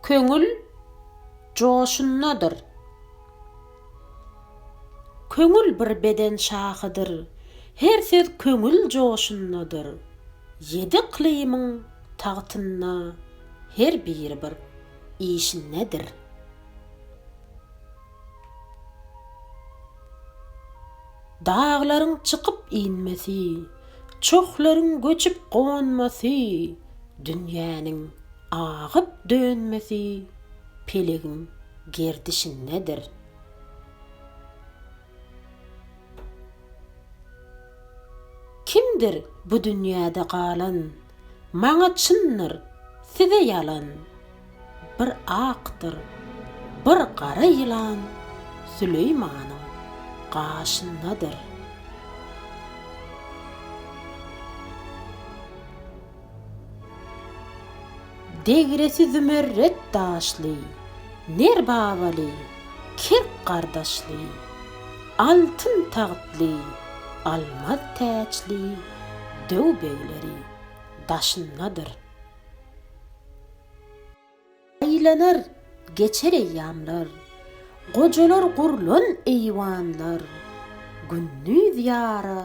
Köňül joşundadyr. Köňül bir beden şahydyr, Her söz köňül joşundadyr. Ýedi yklymyň tagtynda Her biri bir işindedir. Daglaryň çykyp inmesi, Çohlaryň göçüp gonmasy, Dünýäniň agyp dönmesi Pelegiň gerdişindedir. Kimdir bu dünýäde galan, Maňa çyndyr, size ýalan. Bir akdyr, bir gara ýylan Süleýmanyň gaşyndadyr. Degresi zümerret daşly, Ner babaly, kerk gardaşly, Altyn tagtly, almaz täçli Döw begleri daşyndadyr. Aýlanar, geçer eýýamlar, Gojalar gurlan eýwanlar, Gündiz ýara,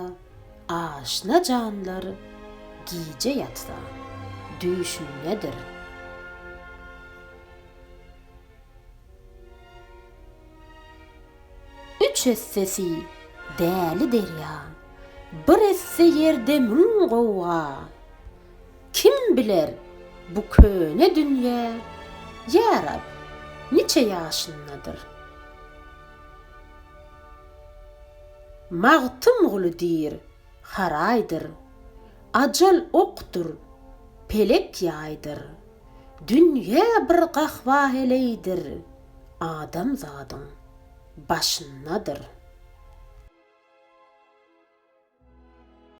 aşna janlar Gije ýatsa, düýşündedir. Üç essesi däli derýa, Bir esse ýerde müň gowga. Kim biler, bu köne dünýe, Ýa Rab, niçe ýaşyndadyr? Magtymguly diýr, haraýdyr, Ajal okdur, pelek ýaýdyr. Dünýe bir gahba heleýdir, Adamzadyň başyndadyr.